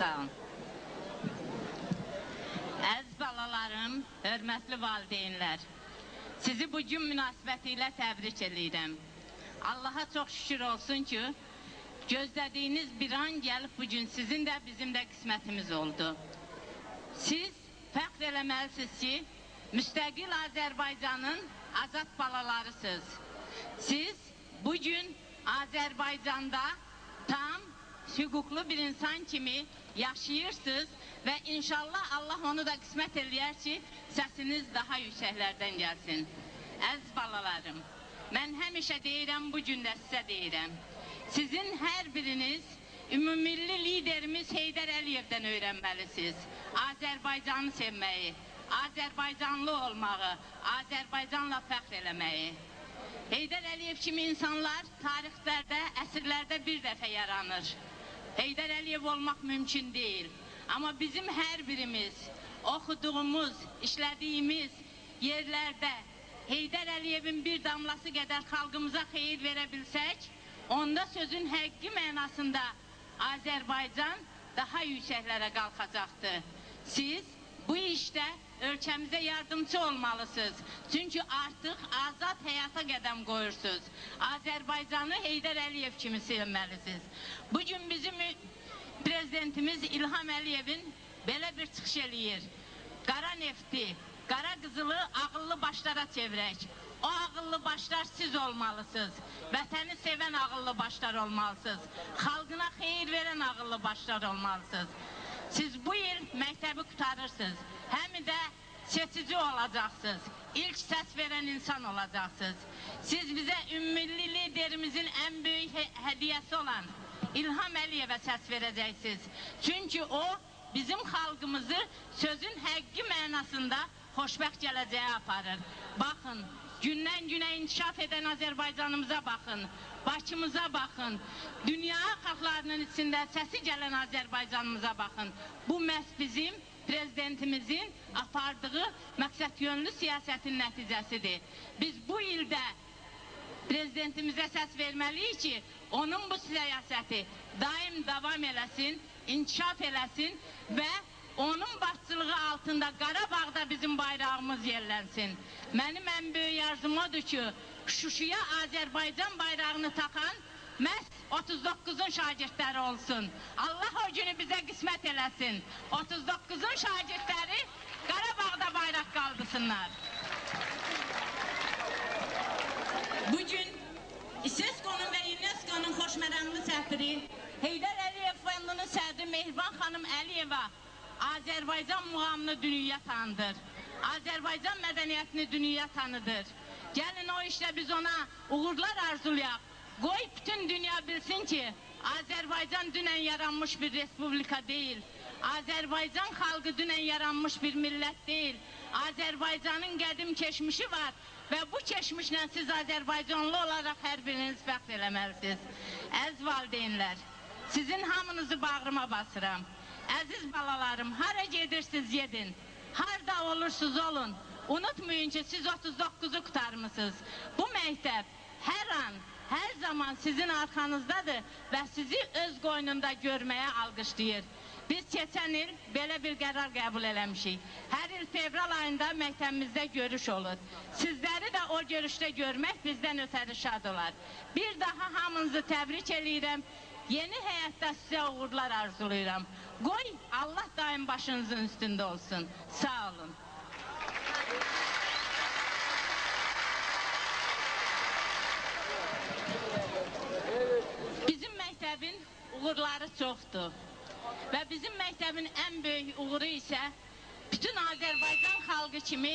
Sağ olun. Əziz balalarım, hörmətli valideynlər, sizi bu gün münasibəti ilə təbrik eləyirəm. Allaha çox şükür olsun ki, gözlədiyiniz bir an gəlib bu gün sizin də bizim də qismətimiz oldu. Siz fəxr eləməlisiniz ki, müstəqil Azərbaycanın azad balalarısınız. Siz bu gün Azərbaycanda tam hüquqlu bir insan kimi yaşayırsınız və inşallah Allah onu da qismət eləyər ki, səsiniz daha yüksəklərdən gəlsin. Əziz balalarım, mən həmişə deyirəm, bu gün də sizə deyirəm. Sizin hər biriniz ümummilli liderimiz Heydər Əliyevdən öyrənməlisiniz. Azərbaycanı sevməyi, Azərbaycanlı olmağı, Azərbaycanla fəxr eləməyi. Heydər Əliyev kimi insanlar tarixlərdə, əsrlərdə bir dəfə yaranır. Heydər Əliyev olmaq mümkün deyil. Amma bizim hər birimiz oxuduğumuz, işlədiyimiz yerlərdə Heydər Əliyevin bir damlası qədər xalqımıza xeyir verə bilsək, onda sözün həqiqi mənasında Azərbaycan daha yüksəklərə qalxacaqdır. Siz bu işdə ölkəmizə yardımcı olmalısınız. Çünki artıq azad həyata qədəm qoyursunuz. Azərbaycanı Heydər Əliyev kimi sevməlisiniz. Bugün bizim prezidentimiz İlham Əliyevin belə bir çıxış eləyir. Qara nefti, qara qızılı ağıllı başlara çevirək. O ağıllı başlar siz olmalısınız. Vətəni sevən ağıllı başlar olmalısınız. Xalqına xeyir verən ağıllı başlar olmalısınız. Siz bu il məktəbi qurtarırsınız. Həm də seçici olacaqsınız. İlk səs verən insan olacaqsınız. Siz bizə ümummilli liderimizin ən böyük hədiyyəsi olan İlham Əliyevə səs verəcəksiniz. Çünki o bizim xalqımızı sözün həqiqi mənasında xoşbəxt gələcəyə aparır. Baxın, gündən günə inkişaf edən Azərbaycanımıza baxın, Bakımıza baxın, dünya xalqlarının içində səsi gələn Azərbaycanımıza baxın. Bu məhz bizim prezidentimizin apardığı məqsədyönlü siyasətin nəticəsidir. Biz bu ildə prezidentimizə səs verməliyik ki, onun bu siyasəti daim davam eləsin, inkişaf eləsin və onun başçılığı altında Qarabağda bizim bayrağımız yerlənsin. Mənim ən böyük arzum odur ki, Şuşaya Azərbaycan bayrağını taxan məhz 39-un şagirdləri olsun. Allah o günü bizə qismət eləsin. 39-un şagirdləri Qarabağda bayraq qaldırsınlar. Bugün İSESKO-nun və UNESCO-nun xoşməramlı səfiri Heydər Əliyev Fondunun sədri Mehriban xanım Əliyeva Azərbaycan muğamını dünya tanıdır. Azərbaycan mədəniyyətini dünya tanıdır. Gəlin o işlə biz ona uğurlar arzulayaq. Qoy bütün dünya bilsin ki, Azərbaycan dünən yaranmış bir respublika deyil. Azərbaycan xalqı dünən yaranmış bir millət deyil. Azərbaycanın qədim keçmişi var və bu keçmişlə siz Azərbaycanlı olaraq hər biriniz fəxr eləməlisiniz. Əziz valideynlər, sizin hamınızı bağrıma basıram. Əziz balalarım, hara gedirsiniz gedin, harda olursunuz olun. Unutmayın ki, siz 39-u qurtarmısınız. Bu məktəb hər an, hər zaman sizin arxanızdadır və sizi öz qoynunda görməyə alqışlayır. Biz keçən il belə bir qərar qəbul eləmişik. Hər il fevral ayında məktəbimizdə görüş olur. Sizləri də o görüşdə görmək bizdən ötəri şad olar. Bir daha hamınızı təbrik eləyirəm. Yeni həyatda sizə uğurlar arzulayıram. Qoy Allah daim başınızın üstündə olsun. Sağ olun. Bizim məktəbin uğurları çoxdur. Və bizim məktəbin ən böyük uğuru isə bütün Azərbaycan xalqı kimi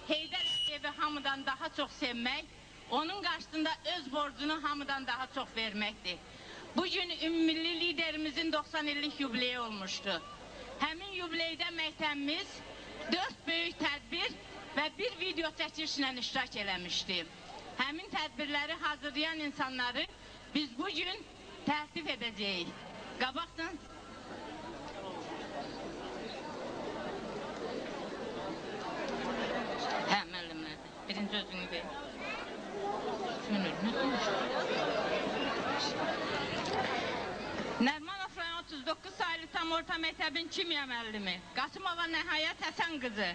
Heydər Əliyevi hamıdan daha çox sevmək, onun qarşısında öz borcunu hamıdan daha çox verməkdir. Bugün ümummilli liderimizin 90 illik yubileyi olmuştu. Həmin yubileydə məktəbimiz 4 böyük tədbir və bir video çəkilişlə iştirak eləmişdi. Həmin tədbirləri hazırlayan insanları biz bugün təltif edəcəyik. Qabaqdan hə, müəllimlərdir. Birinci özünü ver. Nərimanov rayon 39 saylı tam tam orta məktəbin kimya müəllimi Qasımova Nəhayət Həsən qızı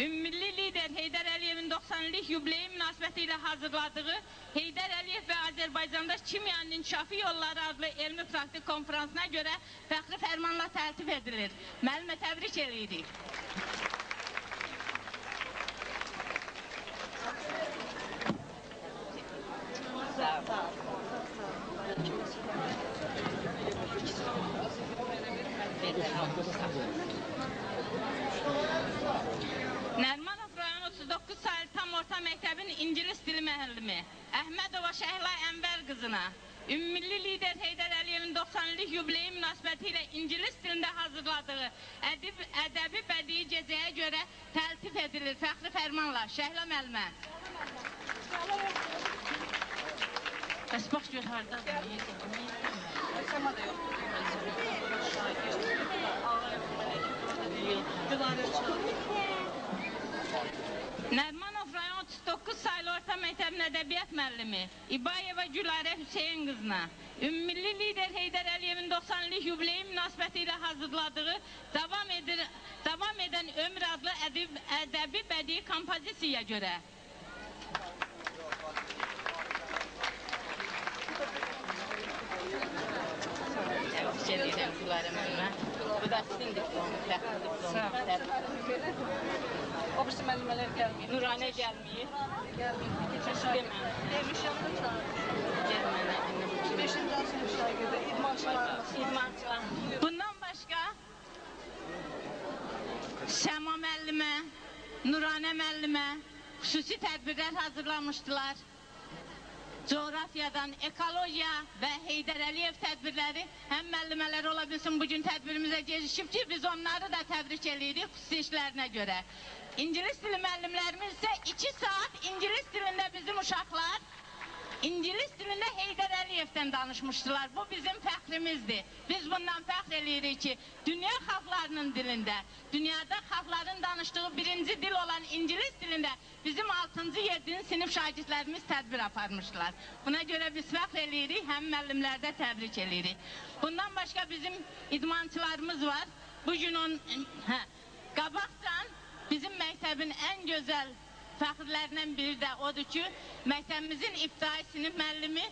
Ümummilli lider Heydər Əliyevin 90 illik yubileyi münasibəti ilə hazırladığı Heydər Əliyev və Azərbaycanda kimyanın inkişafı yolları adlı elmi praktik konfransına görə fəxri fərmanla təltif edilir. Müəllimə təbrik edirik. Nərmanov rayon 39 sayılı tam orta məktəbin ingilis dili müəllimi Əhmədova Şəhla Ənvər qızına Ümummilli lider Heydər Əliyevin 90 illik yubileyi münasibəti ilə ingilis dilində hazırladığı ədəbi bədii gecəyə görə təltif edilir fəxri fərmanla. Şəhla müəllimə. Bəs bax gör hardadır. Nərmanov rayon 39 sayılı orta məktəbin ədəbiyyat müəllimi İbayeva Gülarə Hüseyin qızına Ümummilli lider Heydər Əliyevin 90 illik yubileyi münasibəti ilə hazırladığı Davam edən ömür adlı ədəbi bədii kompozisiyaya görə. Təbrik edirəm Gülarə müəllimə. Bu da sizin diplomu, fəxri diplomu. O birisi müəllimələr gəlməyib. Nuranə gəlməyib. Gəlməyib. Demə. Demişəm də çağırmışam. Gəlmənə. 5-ci sinif şagirdi, idmançılarımız. İdmançılar. Bundan başqa Səma müəllimə, Nuranə müəllimə xüsusi tədbirlər hazırlamışdılar. Coğrafiyadan ekologiya və Heydər Əliyev tədbirləri həm müəllimələr ola bilsin bugün tədbirimizə gecikib ki, biz onları da təbrik edirik xüsusi işlərinə görə. İngilis dili müəllimlərimiz isə 2 saat ingilis dilində bizim uşaqlar İngilis dilində Heydər Əliyevdən danışmışdılar. Bu bizim fəxrimizdir. Biz bundan fəxr eləyirik ki, dünya xalqlarının dilində, dünyada xalqların danışdığı birinci dil olan İngilis dilində bizim 6-cı 7-ci sinif şagirdlərimiz tədbir aparmışdılar. Buna görə biz fəxr eləyirik, həm müəllimlərdə təbrik eləyirik. Bundan başqa bizim idmançılarımız var. Bugün qabaqcan bizim məktəbin ən gözəl fəxrlərindən biri də odur ki, məktəbimizin ibtidai sinif müəllimi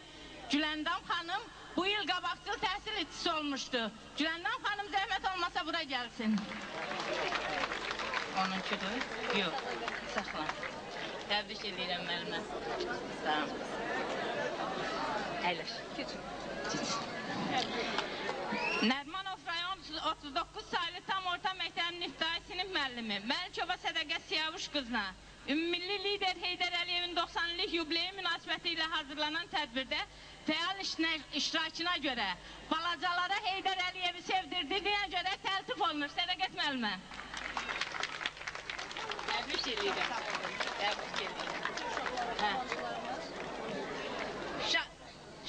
Güləndam xanım bu il qabaqcıl təhsil itçisi olmuşdu. Güləndam xanım zəhmət olmasa bura gəlsin. Onunkudur? Yox, saxla. Təbrik edirəm müəllimə. Sağ olun. Əyləş. Keçin. Nərmanov rayon 39 sayılı tam orta məktəbinin ibtidai sinif müəllimi Məlikova Sədəqə Siyavuş qızına Ümummilli lider Heydər Əliyevin 90 illik yubileyi münasibəti ilə hazırlanan tədbirdə fəal iştirakına görə balacalara Heydər Əliyevi sevdirdiyinə görə təltif olunur. Sədəqət müəllimə. Təbrik edirəm. Təbrik edirəm.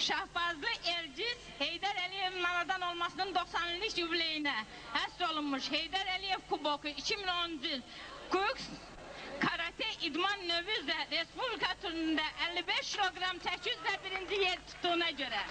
Şahbazlı Elgiz Heydər Əliyevin anadan olmasının 90 illik yubileyinə həsr olunmuş Heydər Əliyev Kuboku 2010-cu il Kuks Karate idman növü üzrə Respublika turnunda 55 kiloqram çəki üzrə birinci yer tutduğuna görə.